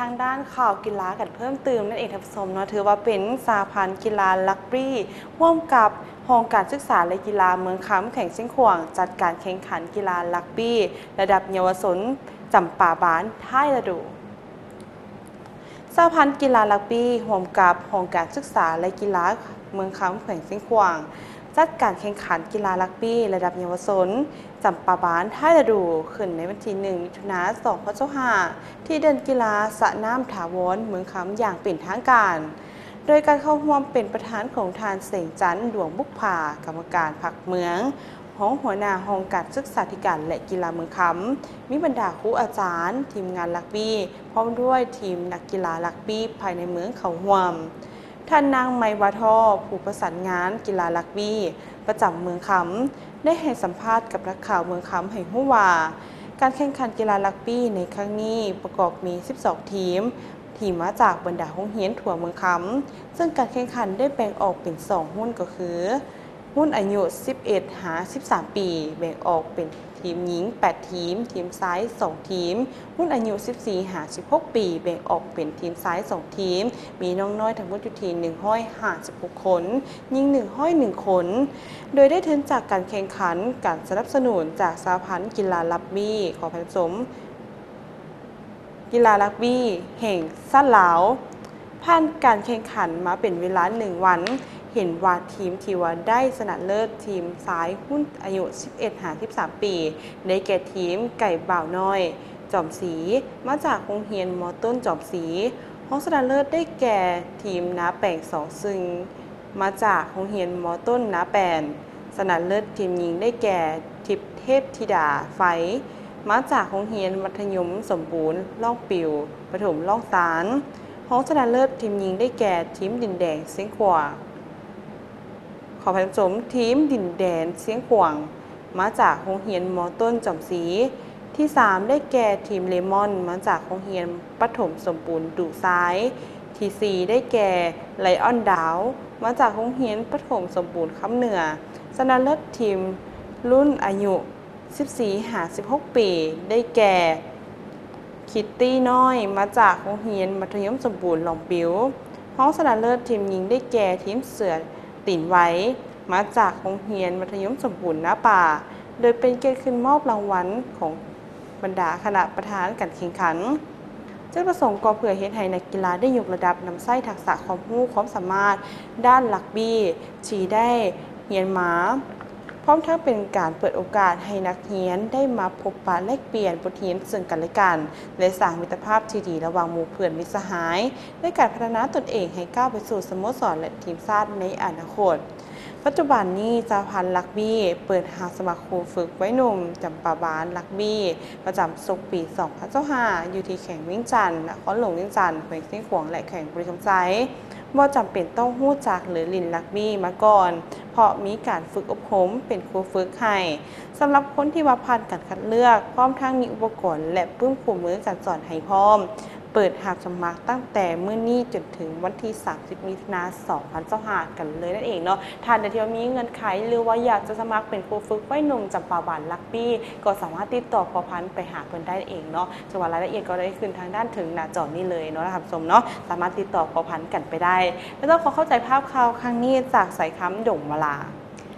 ທາງດ້ານຂ່າວກິລາກັນເພີ່ມຕື່ມນັ້ນເອງທ່ານຜູ້ຊົມເນາະ, ຖືວ່າເປັນສະຫະພັນກິລາຣັກບີ້ຮ່ວມກັບຫ້ອງການສຶກສາ ແລະ ກິລາເມືອງຄຳ ແຂວງຊຽງຂວາງ ຈັດການແຂ່ງຂັນກິລາຣັກບີ້ລະດັບເຍົາວະຊົນຈຳປາບານທ້າຍລະດູ. ສະຫະພັນກິລາຣັກບີ້ຮ່ວມກັບຫ້ອງການສຶກສາ ແລະ ກິລາເມືອງຄຳ ແຂວງຊຽງຂວາງ ຈັດການແຂ່ງຂັນກິລາຣັກບີ້ລະດັບເຍົາວະຊົນ ຈຳປາບານທ້າຍລະດູ ຂຶ້ນໃນວັນທີໜຶ່ງ ມິຖຸນາ ສອງພັນຊາວຫ້າ ທີ່ເດີ່ນກິລາສະນ້ຳຖາວອນເມືອງຄຳຢ່າງເປັນທາງການ, ໂດຍການເຂົ້າຮ່ວມເປັນປະທານຂອງທ່ານ ແສງຈັນ ດວງບຸບຜາ ກຳມະການພັກເມືອງ, ຮອງຫົວໜ້າຫ້ອງການສຶກສາທິການ ແລະ ກິລາເມືອງຄຳ, ມີບັນດາຄູອາຈານ, ທີມງານຣັກບີ້ ພ້ອມດ້ວຍທີມນັກກິລາຣັກບີ້ພາຍໃນເມືອງເຂົ້າຮ່ວມ. ທ່ານນາງ ໄມວາທໍ ຜູ້ປະສານງານກິລາຣັກບີ້ປະຈຳເມືອງຄຳ ໄດ້ໃຫ້ສຳພາດກັບນັກຂ່າວເມືອງຄຳໃຫ້ຮູ້ວ່າ ການແຂ່ງຂັນກິລາຣັກບີ້ໃນຄັ້ງນີ້ປະກອບມີສິບສອງທີມ ທີ່ມາຈາກບັນດາໂຮງຮຽນທົ່ວເມືອງຄຳ, ເຊິ່ງການແຂ່ງຂັນໄດ້ແບ່ງອອກເປັນສອງຮຸ່ນ ກໍຄື ຮຸ່ນອາຍຸສິບເອັດຫາສິບສາມປີ ແບ່ງອອກເປັນທີມຍິງແປດທີມ, ທີມຊາຍສອງທີມ, ຮຸ່ນອາຍຸສິບສີ່ຫາສິບຫົກປີ ແບ່ງອອກເປັນທີມຊາຍສອງທີມ, ມີນ້ອງນ້ອຍທັງໝົດຢູ່ທີ່ໜຶ່ງຮ້ອຍຫ້າສິບຫົກຄົນ, ຍິງໜຶ່ງຮ້ອຍໜຶ່ງຄົນ, ໂດຍໄດ້ທຶນຈາກການແຂ່ງຂັນ, ການສະໜັບສະໜູນຈາກສະຫະພັນກິລາຣັກບີ້ ຂໍອະໄພທ່ານຜູ້ຊົມ ກິລາຣັກບີ້ແຫ່ງຊາດລາວ. ຜ່ານການແຂ່ງຂັນມາເປັນເວລາໜຶ່ງວັນ, ເຫັນວ່າທີມທີ່ວ່າໄດ້ຊະນະເລີດທີມຊາຍຮຸ່ນອາຍຸສິບເອັດຫາສິບສາມປີ ໄດ້ແກ່ທີມໄກ່ບ່າວນ້ອຍ ຈອມສີ ມາຈາກໂຮງຮຽນ ມ.ຕົ້ນ ຈອມສີ, ຮອງຊະນະເລີດໄດ້ແກ່ທີມນາແປງ ສອງຊຶງ ມາຈາກໂຮງຮຽນ ມ.ຕົ້ນ ນາແປງ, ຊະນະເລີດທີມຍິງໄດ້ແກ່ ທິບເທບທິດາ ໄຟ ມາຈາກໂຮງຮຽນມັດທະຍົມສົມບູນລ່ອງປິວ ປະຖົມລ່ອງຕານ, ຮອງຊະນະເລີດທີມຍິງໄດ້ແກ່ທີມດິນແດງຊຽງຂວາງ ຂໍອະໄພທ່ານຜູ້ຊົມ ທີມດິນແດນຊຽງຂວາງ ມາຈາກໂຮງຮຽນ ມ.ຕົ້ນ ຈອມສີ, ທີສາມໄດ້ແກ່ທີມເລມອນ ມາຈາກໂຮງຮຽນປະຖົມສົມບູນດຸຊາຍ, ທີສີ່ໄດ້ແກ່ໄລອອນດາວ ມາຈາກໂຮງຮຽນປະຖົມສົມບູນຄຳເໜືອ, ຊະນະເລີດທີມລຸ້ນອາຍຸສິບສີ່ຫາສິບຫົກປີ ໄດ້ແກ່ຄິດຕີ້ນ້ອຍ ມາຈາກໂຮງຮຽນມັດທະຍົມສົມບູນລ່ອງປິວ, ຮອງຊະນະເລີດທີມຍິງໄດ້ແກ່ທີມເສືອຕີນໄວ ມາຈາກໂຮງຮຽນມັດທະຍົມສົມບູນນາປ່າ, ໂດຍເປັນກຽດຂຶ້ນມອບລາງວັນຂອງບັນດາຄະນະປະທານການແຂ່ງຂັນ. ຈຸດປະສົງກໍເພື່ອເຮັດໃຫ້ນັກກິລາໄດ້ຍົກລະດັບນຳໃຊ້ທັກສະຄວາມຮູ້ຄວາມສາມາດດ້ານຣັກບີ້ທີ່ໄດ້ຮຽນມາ, ພ້ອມທັງເປັນການເປີດໂອກາດໃຫ້ນັກຮຽນໄດ້ມາພົບປະແລກປ່ຽນບົດຮຽນເຊິ່ງກັນແລະກັນ ແລະ ສ້າງມິດຕະພາບທີ່ດີລະຫວ່າງໝູ່ເພື່ອນມິດສະຫາຍ ໃນການພັດທະນາຕົນເອງໃຫ້ກ້າວໄປສູ່ສະໂມສອນ ແລະ ທີມຊາດໃນອະນາຄົດ. ປັດຈຸບັນນີ້ ສະຫະພັນຣັກບີ້ເປີດຮັບສະໝັກຄູຝຶກໄວໜຸ່ມຈຳປາບານຣັກບີ້ ປະຈຳສົກປີສອງພັນຊາວຫ້າ ຢູ່ທີ່ແຂວງວຽງຈັນ, ນະຄອນຫຼວງວຽງຈັນ, ແຂວງຊຽງຂວາງ ແລະ ແຂວງບໍລິຄຳໄຊ. ບໍ່ຈຳເປັນຕ້ອງຮູ້ຈັກ ຫຼື ຫຼິ້ນຣັກບີ້ມາກ່ອນ, ເພາະມີການຝຶກອົບຮົມເປັນຄູຝຶກໃຫ້. ສຳລັບຄົນທີ່ວ່າຜ່ານການຄັດເລືອກ, ພ້ອມທັງມີອຸປະກອນ ແລະ ປຶ້ມຄູ່ມືການສອນໃຫ້ພ້ອມ. ເປີດຮັບສະໝັກຕັ້ງແຕ່ມື້ນີ້ຈົນເຖິງວັນທີສາມສິບ ມິຖຸນາ ສອງພັນຊາວຫ້າ ກັນເລີຍນັ້ນເອງເນາະ. ທ່ານໃດທີ່ວ່າມີເງື່ອນໄຂ ຫຼືວ່າຢາກຈະສະໝັກເປັນຄູຝຶກໄວໜຸ່ມຈຳປາບານຣັກບີ້ ກໍສາມາດຕິດຕໍ່ພົວພັນໄປຫາເພິ່ນໄດ້ເອງເນາະ. ສຳລັບລາຍລະອຽດກໍໄດ້ຂຶ້ນທາງດ້ານເທິງໜ້າຈໍນີ້ເລີຍເນາະທ່ານຜູ້ຊົມເນາະ, ສາມາດຕິດຕໍ່ພົວພັນກັນໄປໄດ້. ແລ້ວກໍຂໍຂອບໃຈພາບຂ່າວຄັ້ງນີ້ຈາກສາຍຄຳ ດົງມະລາ.